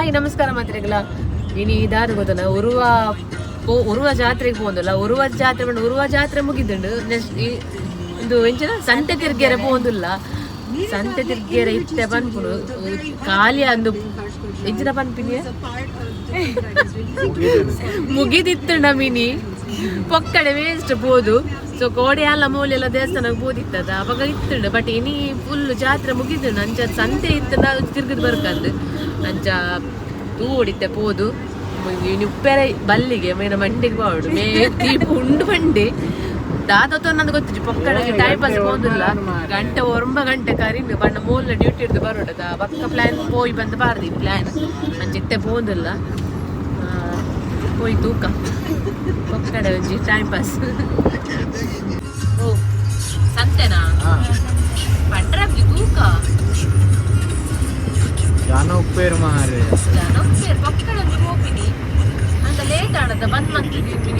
Hi ನಮಸ್ಕಾರ ಮಾತ್ರೆಗಳ ಇನಿ ಇದಾದ ಗೊತ್ತನ ಉರುವ ಉರುವ ಜಾತ್ರೆಗೆ ಪೋಂದಿಲ್ಲ. ಉರುವ ಜಾತ್ರೆ ಬಂದು ಉರುವ ಜಾತ್ರೆ ಮುಗಿದುಂಡು. ನೆಕ್ಸ್ಟ್ ಇಂದು ಎಂಚಿನ ಸಂತೆ ತಿರ್ಗೆರೆ ಪೋಂದಿಲ್ಲ. ಸಂತೆ ತಿರ್ಗೆರೆ ಇತ್ತೆ ಪನ್ಪುನು ಖಾಲಿ ಅಂದು ಎಂಚಿನ ಪನ್ಪಿನಿ ಮುಗಿದಿತ್ತು ಮಿನಿ ಪೊಕ್ಕಡೆ ವೇಸ್ಟ್ ಪೋದು. ಸೊ ಕೋಡೆ ಅಲ್ಲ ಮೂಲೆ ಎಲ್ಲ ದೇವಸ್ಥಾನಕ್ಕೆ ಪೋದಿತ್ತದ ಅವಾಗ ಇತ್ತುಂಡು. ಬಟ್ ಇನಿ ಫುಲ್ ಜಾತ್ರೆ ಮುಗಿದುಂಡು. ಅಂಚ ಸಂತೆ ಇತ್ತು ತಿರ್ಗದ್ ಬರ್ಕಂದು ಅಂಚ ತೂಡಿತ್ತೆ ಪೋದು. ಇನಿ ಉಪ್ಪೆರೆ ಬಲ್ಲಿಗೆ ಮೇನ ಮಂಡಿಗೆ ಬಾವಡು ಮೇ ದೀಪ ಉಂಡು ಬಂಡಿ ದಾದ ನಂದು ಗೊತ್ತಿಜ್ಜಿ. ಪೊಕ್ಕಡೆಗೆ ಟೈಮ್ ಪಾಸ್ ಪೋದಿಲ್ಲ. ಗಂಟೆ 9 ಗಂಟೆ ಕರಿಂದು ಬಣ್ಣ ಮೂಲ ಡ್ಯೂಟಿ ಹಿಡ್ದು ಬರೋಡದ ಬಕ್ಕ ಪ್ಲಾನ್ ಪೋಯಿ ಬಂದು ಬಾರ್ದಿ ಪ್ಲಾನ್ ಅಂಚ ಇತ್ತೆ ಪೋದಿಲ್ಲ. ಪೋಯಿ ತೂಕ ಪೊಕ್ಕಡೆ ಒಂಜಿ ಟೈಮ್ ಪಾಸ್. ಓ ಸಂತೆನಾ ಪಂಡ್ರಬ್ಜಿ ತೂಕ. ಜನ ಉಪ್ಪೇರು ಮಾರೆ. ಜನ ಉಪ್ಪೇರು ಪೊಕ್ಕಡೆ ಒಂಜಿ ಪೋಪಿನಿ ಅಂತ ಲೇಟ್ ಆಡದ ಬಂದ್ ಮಂತಿದ್ದೀನಿ.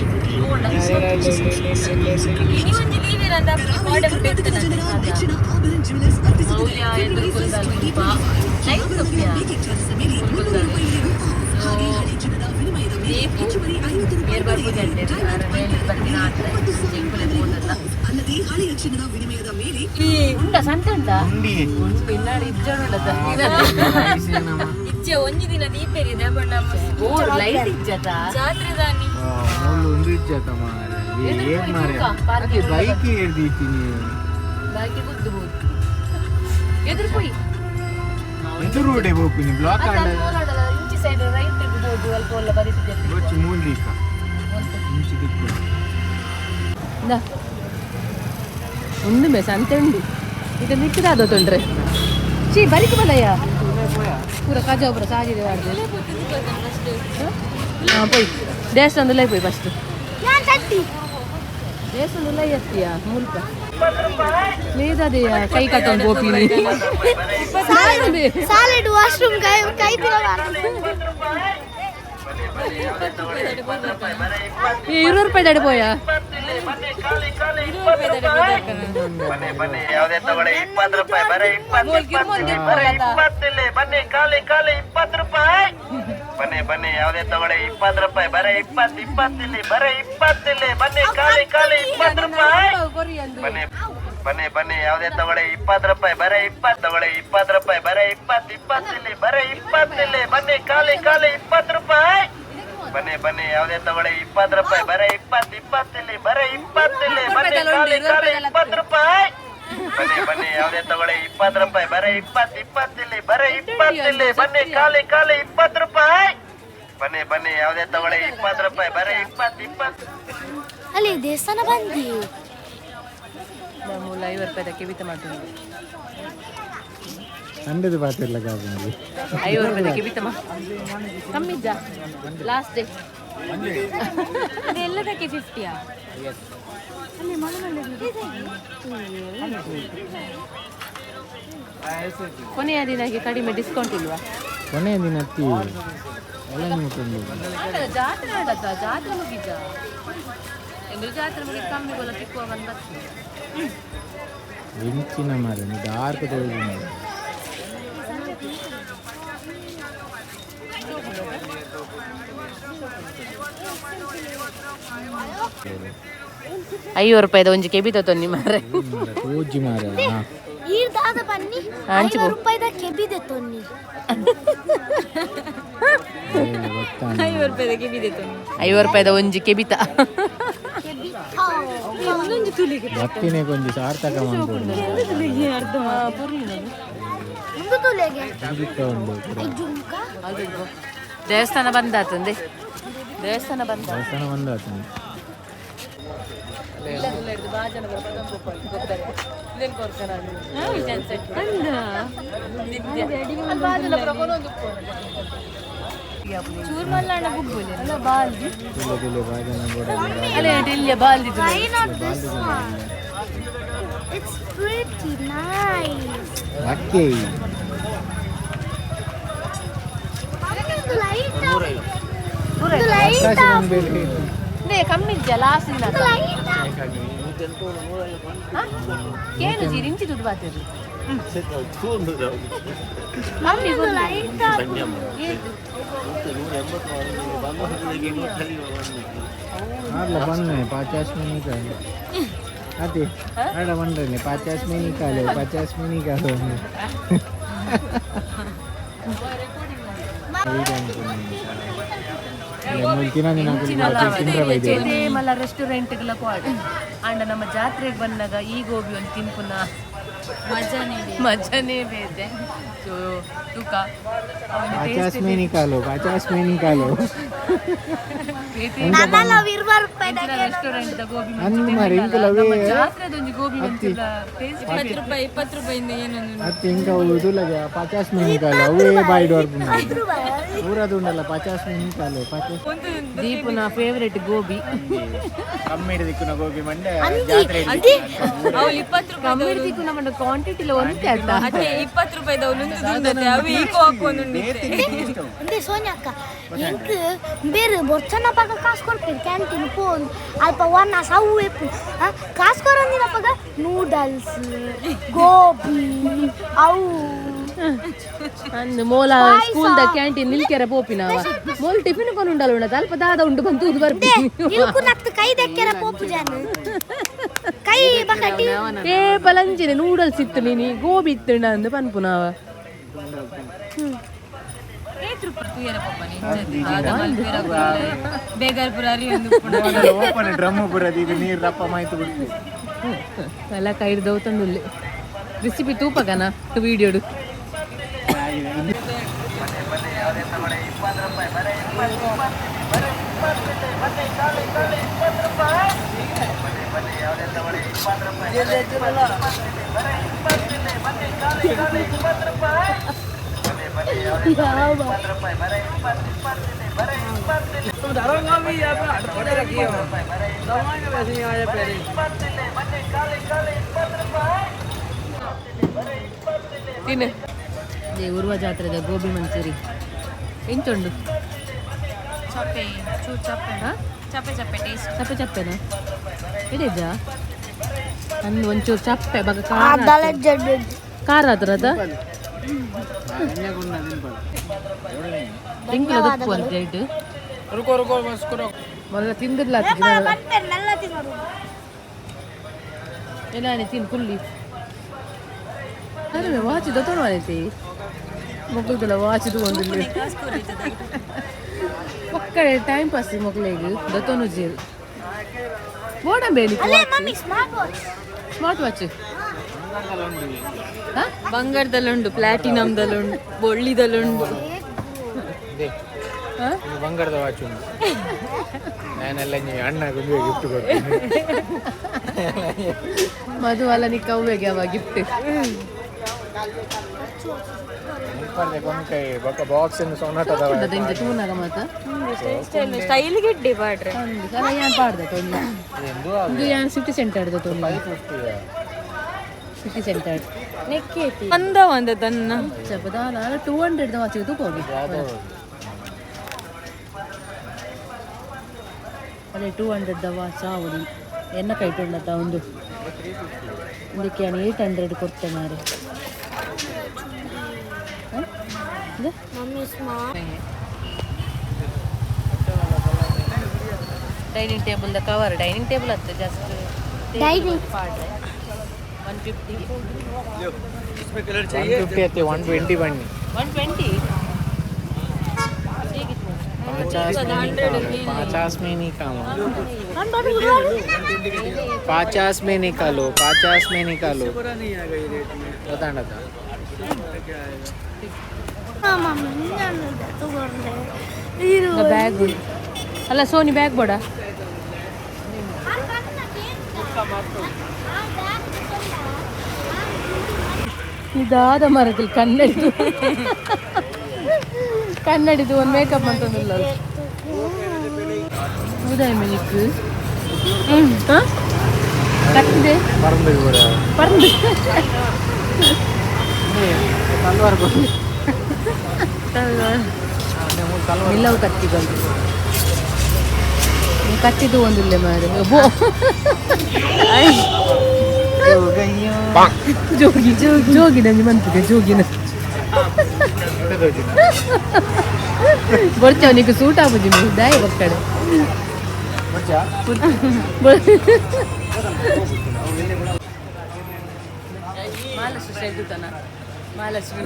ಇನಿ ಒಂಜಿ ಲೀವ್ ಇರಂದ ಮೌಲ್ಯ ಎದುರು ಲೈಟ್ ದೀಪು ಏರ್ ಬರ್ಪುಜಂಡೆ ಮೇಲೆ ಬರ್ತಿನ ಉಂಡ ಸಂತೆ ಉಂಡ. ಉಂಡಿ. ಉಂಡು ಇನ್ನಾಡಿ ಇಜ್ಜಾಡುಂಡದ. ಇಜ್ಜೆ ಒಂಜಿ ದಿನ ದೀಪೇರಿದೆ ಬಣ್ಣ. ಓ ಲೈಟ್ ಇಜ್ಜತ. ಜಾತ್ರೆ ದಾನಿ. ಮೂಲು ಒಂದು ಇಜ್ಜತ ಮಾರೆ. ಏನ್ ಮಾರೆ, ಅದೇ ಬೈಕ್ ಏರ್ದೀತೀನಿ. ಬಾಕಿ ಗುದ್ದು ಎದುರು ಪೋಯಿ. ಎದುರು ರೋಡೆ ಹೋಗ್ತೀನಿ ಬ್ಲಾಕ್ ಆಂಡ. ಇಂಚಿ ಸೈಡ್ ರೈಟ್ ಇರ್ಬೋದು ಅಲ್ಪ ಒಲ್ಲ ಬರೀತಿದ್ದೆ. ಬೊಚ್ಚು ಮೂಲಿಕ ಇಂಚಿ ದಿಕ್ಕು. ಉಂಡು ಮೇ ಸಂತೆ ಉಂಡು. ಇದು ಮಿಕ್ಕದಾದ ತೊಂದ್ರೆ ಚೀ ಬರಿಕು ಬಲಯ್ಯ ಪೂರ ಕಜ ಪೂರ ಸಾಗಿದೆ. ಹಾಂ ಪೋಯ್ ದೇವಸ್ಥಾನದಲ್ಲೇ ಪೋಯ್ ಫಸ್ಟ್ ದೇವಸ್ಥಾನದಲ್ಲೇ ಎತ್ತಿಯ ಮುಲ್ಪ ಲೇದದೆಯ ಕೈ ಕಟ್ಟೊಂದು ಗೋಪಿನಿ. ಸಾಲಿಡ್ ವಾಶ್ರೂಮ್ ಕೈ ಕೈ. 20 ರೂಪಾಯಿ ದಡೆ ಪೋಯ. ಬನ್ನಿ ಬನ್ನಿ, ಯಾವುದೇ ತಗೊಳ್ಳಿ, 20 ರೂಪಾಯಿ ಬರೀ 20 20 ಬರೀ 20 ಇಲ್ಲಿ. ಬನ್ನಿ, ಖಾಲಿ ಖಾಲಿ 20 ರೂಪಾಯಿ. ಬನ್ನಿ ಬನ್ನಿ, ಯಾವುದೇ ತಗೊಳ್ಳಿ, 20 ರೂಪಾಯಿ ಬರೀ 20 20 ಇಲ್ಲಿ ಬರೀ 20 ಇಲ್ಲಿ. ಬನ್ನಿ, ಖಾಲಿ ಖಾಲಿ 20 ರೂಪಾಯಿ. ಬನ್ನಿ ಬನ್ನಿ ಬನ್ನಿ, ಯಾವುದೇ ತಗೊಳ್ಳಿ, 20 ರೂಪಾಯಿ ಬರೀ 20 ತಗೊಳ್ಳಿ. 20 ರೂಪಾಯಿ ಬರೀ 20 20 ಇಲ್ಲಿ ಬರೀ 20 ಇಲ್ಲಿ. ಬನ್ನಿ, ಖಾಲಿ ಖಾಲಿ 20 ರೂಪಾಯಿ. ಬನ್ನಿ ಬನ್ನಿ, ಯಾವುದೇ ತಗೊಳ್ಳಿ, 20 ರೂಪಾಯಿ ಬರೀ 20 20 ಇಲ್ಲಿ ಬರೀ 20 ಇಲ್ಲಿ. ಬನ್ನಿ, ಖಾಲಿ ಖಾಲಿ 20 ರೂಪಾಯಿ. ಬನ್ನಿ ಬನ್ನಿ, ಯಾವುದೇ ತಗೊಳ್ಳಿ, 20 ರೂಪಾಯಿ ಬರೀ 20 20 ಇಲ್ಲಿ ಬರೀ 20 ಇಲ್ಲಿ. ಬನ್ನಿ, ಖಾಲಿ ಖಾಲಿ 20 ರೂಪಾಯಿ. ಬನ್ನಿ ಬನ್ನಿ, ಯಾವುದೇ ತಗೊಳ್ಳಿ, 20 ರೂಪಾಯಿ ಬರೀ 20 20. ಅಲ್ಲಿ ದೇವಸ್ಥಾನ ಬಂದಿ. ಮೂಲ 50 ರೂಪಾಯಿದ ಕೆಬಿತ ಮಾಡ್ತೀನಿ. ಸಂಡೇದು ಬಾತಿರ್ಲ ಕಾಪುಂಡು. 50 ರೂಪಾಯಿದ ಕೆಬಿತ ಕಮ್ಮಿದ್ದ ಲಾಸ್ಟ್ ಡೇ. ಎಲ್ಲದಕ್ಕೆ 50ಯಾ? ಕೊನೆಯ ದಿನಕ್ಕೆ ಕಡಿಮೆ ಡಿಸ್ಕೌಂಟ್ ಇಲ್ವಾ? ಕೊನೆಯ ದಿನ ಅತ್ತಿ ಎಲ್ಲ ನೀವು ತಂದು. ಜಾತ್ರೆ ಆಡತ್ತ ಜಾತ್ರೆ ಮುಗಿದ್ದ ಎಂದ್ರೆ ಜಾತ್ರೆ ಮುಗಿದ ಕಮ್ಮಿ ಗೋಲ ತಿಕ್ಕುವ ಬಂದ. ಎಂಚಿನ ಮಾರೆ ಡಾರ್ಕ್ ತೋಜುಂಡು. 50 ರೂಪಾಯಿದ ಒಂಜಿ ಕೆಬಿತ ತೊನ್ನಿ ಮಾರೆ. ತೋಜಿ ಮಾರೆ. ಈರ್ದಾದ ಬನ್ನಿ. ಅಂಚಿ ಪೋ. 50 ರೂಪಾಯಿದ ಕೆಬಿದೆ ತೊನ್ನಿ. ಗೊತ್ತಾನ. 50 ರೂಪಾಯಿದ ಕೆಬಿದೆ ತೊಂದು. 50 ರೂಪಾಯಿದ ಒಂಜಿ ಕೆಬಿತ. ಬತ್ತಿನೇ ಕೊಂಜಿ ಸಾರ್ಥಕ ಮಾಡ್ಬೋದು. ಒಂದು ತುಲೆಗೆ. ಮುಗಿತ ಉಂಡು ಪೂರ. ಜುಮ್ಕ. ದೇವಸ್ಥಾನ ಬಂದಾತಂದೆ, ದೇವಸ್ಥಾನ ಬಂದ. ದೇವಸ್ಥಾನ ಬಂದಾತಂದೆ. ಚೂರ್ ಮಲ್ಲಾಣ ಬುಬ್ಬುಲೆ. ತುಲೆ ತುಲೆ ಬಾಜನ ಬೋಡ. ಅಲ್ಲೇ ಬಾಲ್ದಿದ್ದು. Why not this one? It's pretty nice. ಅಕ್ಕೆ. ಒಂದು light off. ಒಂದು light off. ಕಮ್ಮಿ ಇದ್ಯಾ ಲಾಸ್ಟ್ ದಿನ? ಒಂದು light off. ಏನು ಜೀರಿ ಇಂಚಿ ದುಡ್ಡು ಬಾತಿರ್ಲಿ. ಅಲ್ಲ ಬನ್ನಿ 50 में निकालो आते अड़ बन 50 में निकालो 50 में निकालो. ಮಲ್ಲ ರೆಸ್ಟೋರೆಂಟ್ ಗಳ ಪಾಡ್ ಅಂಡ ನಮ್ಮ ಜಾತ್ರೆಗೆ ಬಂದಾಗ ಈ ಗೋಬಿ ಒಂದು ತಿನ್ಪುನ ಮಜಾನೇ. ಮಜಾನೇ ಬೇತೆ. ಸೊ ತೂಕ. 50 में निकालो, 50 में निकालो. ರೆಸ್ಟೋರೆಂಟ್ ಗೋಬಿ. ಅಂದ್ ಮಾರಿ ಇಂಕಲ. ನಮ್ಮ ಜಾತ್ರೆದೊಂಜಿ ಗೋಬಿ ಮಂಚೂರಿಯ ಟೇಸ್ಟ್. 20 ರೂಪಾಯಿ, 20 ರೂಪಾಯಿಂದ ಏನೊಂದು. ಅತ್ತೆ ಇಂಕ ಉದುಲಗ 50 में निकालो ಅವೇ ಬಾಯ್ ಡೋರ್ ಊರದುಂಡಲ್ಲ. 50 में निकालो, 50. ದೀಪುನ ಫೇವರೇಟ್ ಗೋಬಿ. ಕಮ್ಮಿ ದಿಕ್ಕುನ ಗೋಬಿ ಮಂಡೆ ಜಾತ್ರೆ. ಅವ್ಳು 20 ರೂಪಾಯಿ. ಕಮ್ಮಿ ದಿಕ್ಕು ನಮ್ಮ ಕ್ವಾಂಟಿಟಿ ಒಂದೇ ಆಯ್ತಾ? ಅದೇ 20 ರೂಪಾಯಿದವ್ಳು ಉಂಟು, ಅವು ಈಕೋ ಹಾಕೊಂಡು. ಅಂದೆ ಸೋನಿಯಕ್ಕ, ಎಂಕ್ ಬೇರೆ ಬೊರ್ಚನ ಪಗ ಕಾಸು ಕೊಡ್ಪೇರು ಕ್ಯಾಂಟೀನ್ ಪೋನ್ ಅಲ್ಪ ಒನ್ ಅವು ಎಪ್ಪು ಕಾಸು ಕೊರಂದಿನಪಗ ನೂಡಲ್ಸ್ ಗೋಬಿ ಅವು. ಅಂದ್ ಮೋಲ ಸ್ಕೂಲ್ the canteen ನಿಲ್ಕೆರೆ ಪೋಪಿನವ mole tiffin ಕೊಂಡು ಉಂಡಲ್ಲ ಉಂಡ ಅಲ್ಪ ದಾದ ಉಂಡು ಬಂತು ಇದು ಬರ್ಪಿ. ನಿಲ್ಕು ನತ್ತು ಕೈ ದೆಕ್ಕೆರ ಪೋಪು ಜಾನ ಕೈ ಬಕಟಿ. ಏ ಪಲಂಚಿನೆ ನೂಡಲ್ಸ್ ಇತ್ತು ನೀನಿ ಗೋಬಿ ಇತ್ತು ಅಂದು ಪನ್ಪುನವ. ಬೇಗಾರ್ ಪುರ ಅರಿ ಒಂದು. ಓಪನ್ ಡ್ರಮ್ ಬುರದಿ ಇದು ನೀರು ರಪ್ಪ ಮಾಯ್ತು ಬಿಡ್ತು. ಎಲ್ಲ ಕೈಡ್ ದೌತಂಡುಲ್ಲೆ ರೆಸಿಪಿ ತೂಪಗನ ವಿಡಿಯೋಡು. ಬನ್ನಿ ಯಾವುದೇ ತಗೊಳ್ಳಿ 20 ರೂಪಾಯಿ, ಬರೀ 20, ಬರೀ 20. ಬನ್ನಿ ಖಾಲಿ ಖಾಲಿ 20 ರೂಪಾಯಿ. ಬನ್ನಿ ಬನ್ನಿ ಯಾವುದೇ ತಗೊಳ್ಳಿ 20 ರೂಪಾಯಿ, ಬರೀ 20. ಬನ್ನಿ ಖಾಲಿ ಖಾಲಿ 20 ರೂಪಾಯಿ. ಬನ್ನಿ ಬನ್ನಿ ಯಾವುದೇ ತಗೊಳ್ಳಿ 20 ರೂಪಾಯಿ, ಬರೀ 20, 20, ಬರೀ 20 ರೂಪಾಯಿ, ಬರೀ 20. ಬನ್ನಿ ಖಾಲಿ ಖಾಲಿ 20 ರೂಪಾಯಿ. ತಿನ್ನು. ಉರ್ವ ಜಾತ್ರೆದ ಗೋಬಿ ಮಂಚೂರಿ ಎಂಚುಂಡು? ಚಪ್ಪೆ ಚೂ ಚಪ್ಪೆ. ಹಾ? ಚಪ್ಪೆ ಚಪ್ಪೆ ಟೇಸ್ಟ್. ಚಪ್ಪೆ ಚಪ್ಪೆನಾ ಇಡಿಜಾ ಅಂದ್ ಒಂಚೂರು ಚಪ್ಪೆ ಬಗ ಖಾರ. ಖಾರ ಆತರದ ತಿಂಗಳ ಒಂದು ಪ್ಲೇಟ್ ಮೊದಲ ತಿಂದಿರ್ಲ. ಏನಾನೆ ತಿನ್ ಕುಲ್ಲಿ. ಅರೆ ವಾಚ್ ದೊತ್ತೋಣ ಐತಿ ಮೊಕ್ಕಲ್ದಲ್ಲ ವಾಚ್ ಒಂದು ಒಕ್ಕಡೆ ಟೈಮ್ ಪಾಸ್ ಮೊಕ್ಕಳಿಗೆ ದೊತ್ತೋನು ಜೀರು ಬೋಡಂಬೇಲಿ. Mummy, smart watch. Smart watch. ಬಂಗಾರದಲ್ಲುಂಡು, ಪ್ಲಾಟಿನಮ್ದಲ್ಲುಂಡು, ಬೊಳ್ಳಿದಲ್ಲುಂಡು. ಇದು ಬಂಗಾರದ ವಾಚ್ ಉಂಟು. ನಾನೆಲ್ಲ ಅಣ್ಣ ಗಿಫ್ಟ್ ಕೊಡ್ತೀನಿ. ಮಧು ಅಲ್ಲ ನಿಕ್ಕ ಅವ್ವೆಗೆ ಅವ ಗಿಫ್ಟ್. ಕೊಂಕೈ ಬೊಕ್ಕ ಬಾಕ್ಸ್ ಸೊನ್ನಟದ. ಇಂಚ ತೂನಾಗ ಮಾತ. ಸ್ಟೈಲ್ ಸ್ಟೈಲ್ ಗೆಡ್ಡೆ ಪಾಡ್ರೆ. ಅಲ್ಲ ಯಾನ್ ಪಾಡ್ದ ತೊಂದು ಇದು ಯಾನ್ ಸಿಟಿ ಸೆಂಟರ್ ತೊಂದು ಸಿಟಿ ಸೆಂಟರ್. ನೆಕ್ಕೇತಿ ಒಂದ ಒಂದ ತನ್ನ. ಚಪದಾನ 200 ವಾಚ್ ತೂಕೋಗಿ. ಅದೇ 200 the watch ಆವಡಿ ಎನ್ನ ಕೈಟುಂಡತ್ತ ಒಂದು ಇದಕ್ಕೆ ನಾನು 800 ಕೊಡ್ತೆ ಮಾರೆ. Mummy, smart. Dining table the cover, dining table ಅತ್ತ ಜಸ್ಟ್. ಡೈನಿಂಗ್. ಪಾಡ್ರೆ 150. 150 ಅತ್ತೆ, 120 ಬನ್ನಿ. 120. 50 में निकालो, 50 में निकालो, 50 में निकालो, 50 में निकालो. ಗೊತ್ತಾಂಡದ. ಮಮ್ಮಿ, ನಾನು ತಗೊಂಡೆ ಇದು. ಬ್ಯಾಗ್ ಅಲ್ಲ ಸೋನಿ, ಬ್ಯಾಗ್ ಬೇಡ. ಇದಾದ ಮರದಲ್ಲಿ ಕನ್ನಡಿದು ಕನ್ನಡಿದು ಒಂದು ಮೇಕಪ್ ಅಂತಂದಿಲ್ಲ. ಹೌದಾ ಮೆನಿಕ್ ಕಟ್ಟಿದೆ. ಪರಂದು ಕೂಡ. ಪರಂದು. ತಲ್ವಾರ್. ನಿಲ್ಲವು ಕತ್ತಿ ಬಂದು ಕತ್ತಿದ್ದು ಒಂದಿಲ್ಲ ಮಾರೆ ಬೋ. ಜೋಗಿ ಜೋಗಿ ನಂಜಿ ಮಂತಿದೆ ಜೋಗಿನ ಬೊರ್ಚ ಅವನಿಗೆ ಸೂಟ್ ಆಪುಜಿ ದಾಯ ಬಕ್ಕಡೆ. ಮಹಾಲಕ್ಷ್ಮಿ ಸ್ಟೈಲ್ ತೂತನ ಮಹಾಲಕ್ಷ್ಮಿ.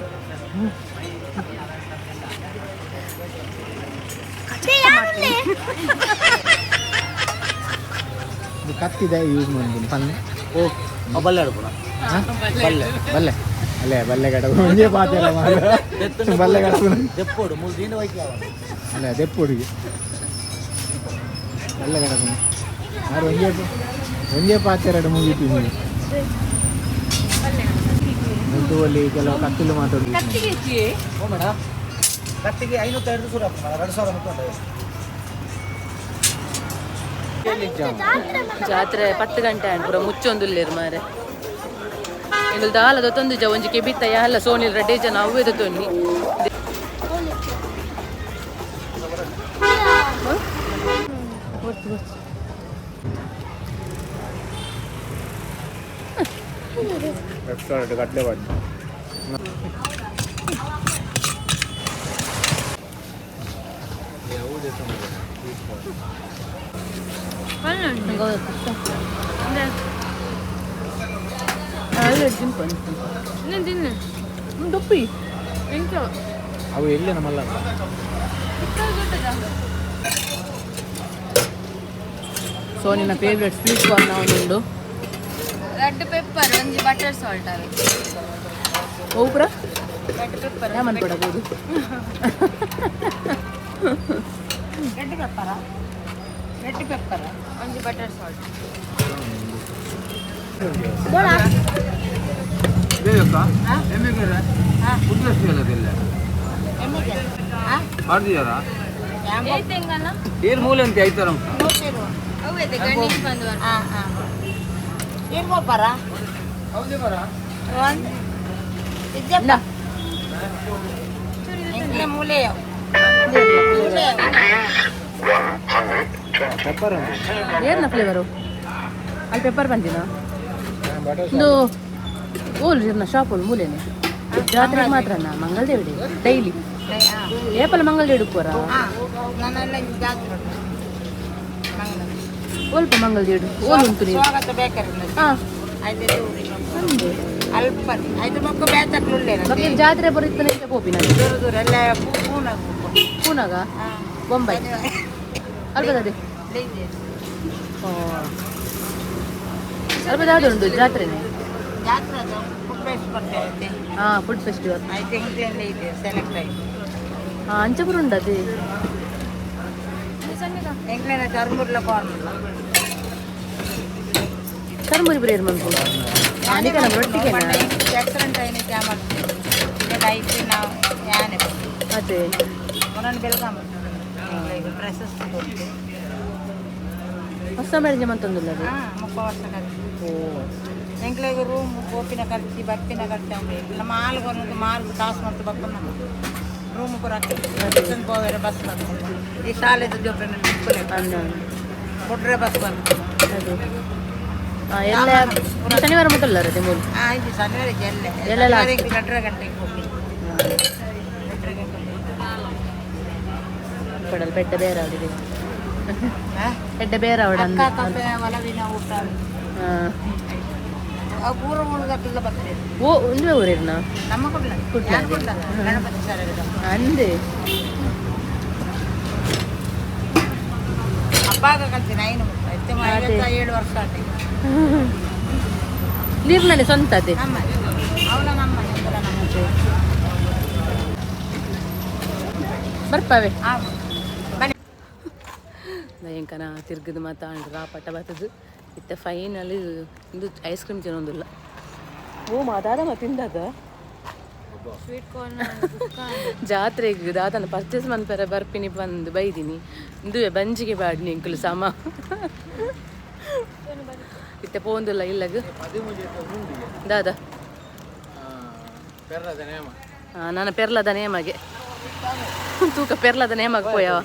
ಇದು ಕತ್ತಿದೆ ಯೂಸ್ ಮಾಡ್ತೀನಿ ಪನ್ನೆ. ಓ ಬಲ್ಲೆ ಆಡ್ಬೋಣ. ಬಲ್ಲೆ ಬಲ್ಲೆ ಅಲ್ಲೇ ಬಲ್ಲೆ ಗಡ ಒಂಜೇ ಪಾತೆರ ಬಲ್ಲೆ ಗಡ. ದೆಪ್ಪೋಡು ಮೂರು ದಿನ ಹೋಯ್ತು. ಅಲ್ಲ ದೆಪ್ಪುಡಿಗೆ ಬಲ್ಲೆ ಗಡ ಆರು ಒಂಜೇ ಒಂಜೇ ಪಾತೆರಡು ಮುಗಿತೀನಿ. ಅಲ್ಲಿ ಕೆಲವು ಕತ್ತಿಲು ಮಾತಾಡುದು. ಕತ್ತಿಗೆ ಹೆಚ್ಚಿ. ಓ ಮೇಡಮ್, ಕತ್ತಿಗೆ 505 ಸುರ 2000 ಮುಟ್ಟುಂಟು. ಜಾತ್ರೆ 10 ಗಂಟೆ ಆಂಡ್ ಪೂರ ಮುಚ್ಚೊಂದುಲ್ಲೇರು ಮಾರೆ. ಎಂಗುಲ್ ದಾಲ ದೊತ್ತೊಂದು ಜ ಒಂಜಿ ಕೆಬಿತ್ತ ಯಾಲ ಸೋನಿಲ್ ರಡ್ಡೆ ಜನ ಅವ್ವೆ ದೊತ್ತೊನ್ನಿ. ರೆಸ್ಟೋರೆಂಟ್ ಕಡಲೆ ಬಾಡಿ. ದೊಪ್ಪಿ. ಅವು ಎಲ್ಲಿ ನಮ್ಮಲ್ಲ. ಸೋನಿನ ಫೇವ್ರೆಟ್ ಸ್ವೀಟ್ ಕಾರ್ನ್ ಉಂಡು. ರೆಡ್ ಪೆಪ್ಪರ್ ಒಂಜಿ ಬಟರ್ ಸಾಲ್ಟ್ ಅವೆ. ಒಬ್ಬರ ರೆಡ್ ಪೆಪ್ಪರ್ ಯಾಮನ್ ಕೊಡಬಹುದು. Red pepper, red pepper. ಒಂಜಿ ಬಟರ್ ಸಾಲ್ಟ್. ಏನ್ ಮೂಲೆ ಅಂತ ಐತಾರ. ಅವೆ ಗಣೇಶ್ ಬಂದು. ಏನು ಗೊಬ್ಬರ ಒಂದು ಇಜ್ಜಪ್ಪ ಎಂಕ್ಲೆ ಮೂಲೆ ಪೆಪ್ಪರ್ ಉಂಟು. ಏರ್ನ ಫ್ಲೇವರು ಅಲ್ಲಿ ಪೆಪ್ಪರ್ ಬಂದಿನ ಒಂದು ಓಲ್ ಇರ್ನ ಶಾಪ್ ಓಲ್ ಮೂಲೆನೆ. ಜಾತ್ರೆಗೆ ಮಾತ್ರನಾ ಮಂಗಲದೇವಿಡಿ ಡೈಲಿ ಏಪಲ ಮಂಗಲದೇವಿಡಿ ಪೂರ. ನನ್ನೆಲ್ಲ ಜಾತ್ರೆ ಓಲ್ಪ ಮಂಗಲದೇವಿಡು ಓಲ್ ಉಂಟು ನೀವು. ಸ್ವಾಗತ ಬೇಕರಿ. ಹಾಂ. ಐದು ಅಲ್ಪ ಐದು ಮಕ್ಕ ಬೇತಕ್ಲುಲ್ಲೇನ. ಬೊಕ್ಕ ಜಾತ್ರೆ ಬರುತ್ತೆ ಪೋಪಿನ. ದೂರ ದೂರ ಎಲ್ಲ ಪೂನಾಗ. ಪೂನಾಗ ಬೊಂಬೈ ಅಲ್ಪದ ಅಲ್ಪದ ಯಾವ್ದು ಉಂಟು ಜಾತ್ರೆನೆ? ಜಾತ್ರೆ ಫುಡ್ ಫೆಸ್ಟ್ ಬರ್ತದೆ. ಹಾಂ, ಫುಡ್ ಫೆಸ್ಟಿವಲ್. ಐದು ಎಂಕ್ಲೆಲ್ಲ ಇದೆ ಸೆಲೆಕ್ಟ್ ಆಯ್ತು. ಹಾಂ, ಅಂಚಪುರ ಉಂಟು ಅದೇ. ಎಂಕ್ಲೆನ ಚರ್ಮುರ್ಲ ಕಾರ್ನುಲ್ಲ. ಚರ್ಮುರಿ ಬರೀ ಮನ್ಪು ಅನಿಕನ ರೊಟ್ಟಿಗೆನಾ? ಆಕ್ಸಿಡೆಂಟ್ అయిన ಕ್ಯಾಮರ್ ಐತಿ ನಾವು ಯಾನೆ. ಅದೇ. ಒಂದೊಂದು ಬೆಳಗಾಂ ಪ್ರಶಸ್ತಿ ಕೊಟ್ಟು. ಹೊಸ ಮ್ಯಾರೇಜ್ ಮಂತೊಂದುಲ್ಲ ಅದು. ಹಾಂ, 30 ವರ್ಷ ಖರ್ಚು ಎಂಕ್ಲೆಗ್ ರೂಮ್ ಗೋಪಿನ ಖರ್ಚು ಬರ್ಪಿನ ಖರ್ಚು ಅವೆ. ನಮ್ಮ ಮಾಲ್ಗೆ ಮಾಲ್ ಕಾಸು ಮತ್ತು ಬಪ್ಪನ ರೂಮ್ ಪೂರ ಪೋವೆರೆ ಬಸ್ ಬರ್ತದೆ. ಈ ಶಾಲೆದ ಜೊತೆ ಕೊಡ್ರೆ ಬಸ್ ಬರ್ತದೆ. ಅದು ಎಲ್ಲ ಶನಿವಾರ ಮೊದಲ ಅದೇ ಮೂಲು. ಹಾಂ, ಇದು ಶನಿವಾರ ಎಲ್ಲೆ. ಎಲ್ಲೆ last. 2.5 ಗಂಟೆಗೆ ಹೋಗಿ 2.5 ಗಂಟೆಗೆ. ಪಡಲ್ ಪೆಡ್ಡ ಬೇರೆ ಅವಡಿದೆ ಪೆಡ್ಡ ಬೇರೆ ಅವಡ. ಅಕ್ಕ ಕಫೆ ಒಲವಿನ ಊಟ. ಹಾಂ. ಪೂರ ಉಳ್ದಕ್ಕೆಲ್ಲ ಬರ್ತದೆ. ಓ ಒಂದೇ ಊರಿರ್ನ? ನಮ್ಮ ಕುಡ್ಲ. ಕುಡ್ಲ. ಯಾನ್ ಕುಡ್ಲ ಗಣಪತಿ ಶಾಲೆಗೆ. ಅಂದೆ. ಅಪ್ಪಾಗ ಕಲ್ತೀನಿ ಐನು ಮುಟ್ಟ 57 ವರ್ಷ ಆಯ್ತು. ನೀರ್ನಲ್ಲಿ ಸ್ವಂತ ಅದೇ. ನಮ್ಮ ಅವಳ ನಮ್ಮ ಇವಳ ನಮ್ಮ. ಬರ್ಪಾವೆ. ಆ, ಬನ್ನಿ. ಭಯಂಕರ ತಿರ್ಗದ ಮಾತಾಂಡ್ರ ಪಟ ಬತ್ತದು ಇತ್ತ ಫೈನಲ್ ಇಂದು ಐಸ್ ಕ್ರೀಮ್ ತಿನ್ನೊಂದಿಲ್ಲ. ಓ ಮಾದಾದ ತಿಂದದ. ಸ್ವೀಟ್ ಕಾರ್ನ್. ಜಾತ್ರೆಗೆ ದಾದನ ಪರ್ಚೇಸ್ ಮನ್ಪೆರ ಬರ್ಪಿನಿ ಬಂದು ಬೈದಿನಿ. ಇಂದುವೆ ಬಂಜಿಗೆ ಬಾಡ್ನಿ ಎಂಕುಲು ಸಮ ಇತ್ತೆ ಪೋಂದಿಲ್ಲ ಇಲ್ಲಗ ದಾದ. ನನ್ನ ಪೆರ್ಲದ ನೇಮಗೆ ತೂಕ ಪೆರ್ಲದ ನೇಮಗೆ ಪೋಯವ.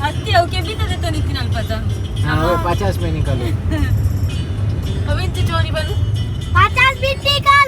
ಅತ್ತಿ ಅವು ಕೆಬಿತದೆ ತೊನಿತ್ತಿನ ಅಲ್ಪದ. हाँ, वो 50 में निकालो. ಅವಿಂಚಿ ಚೋರಿ ಬಂದು. 50 ಬಿಟ್ಟು ನಿಕಾಲು.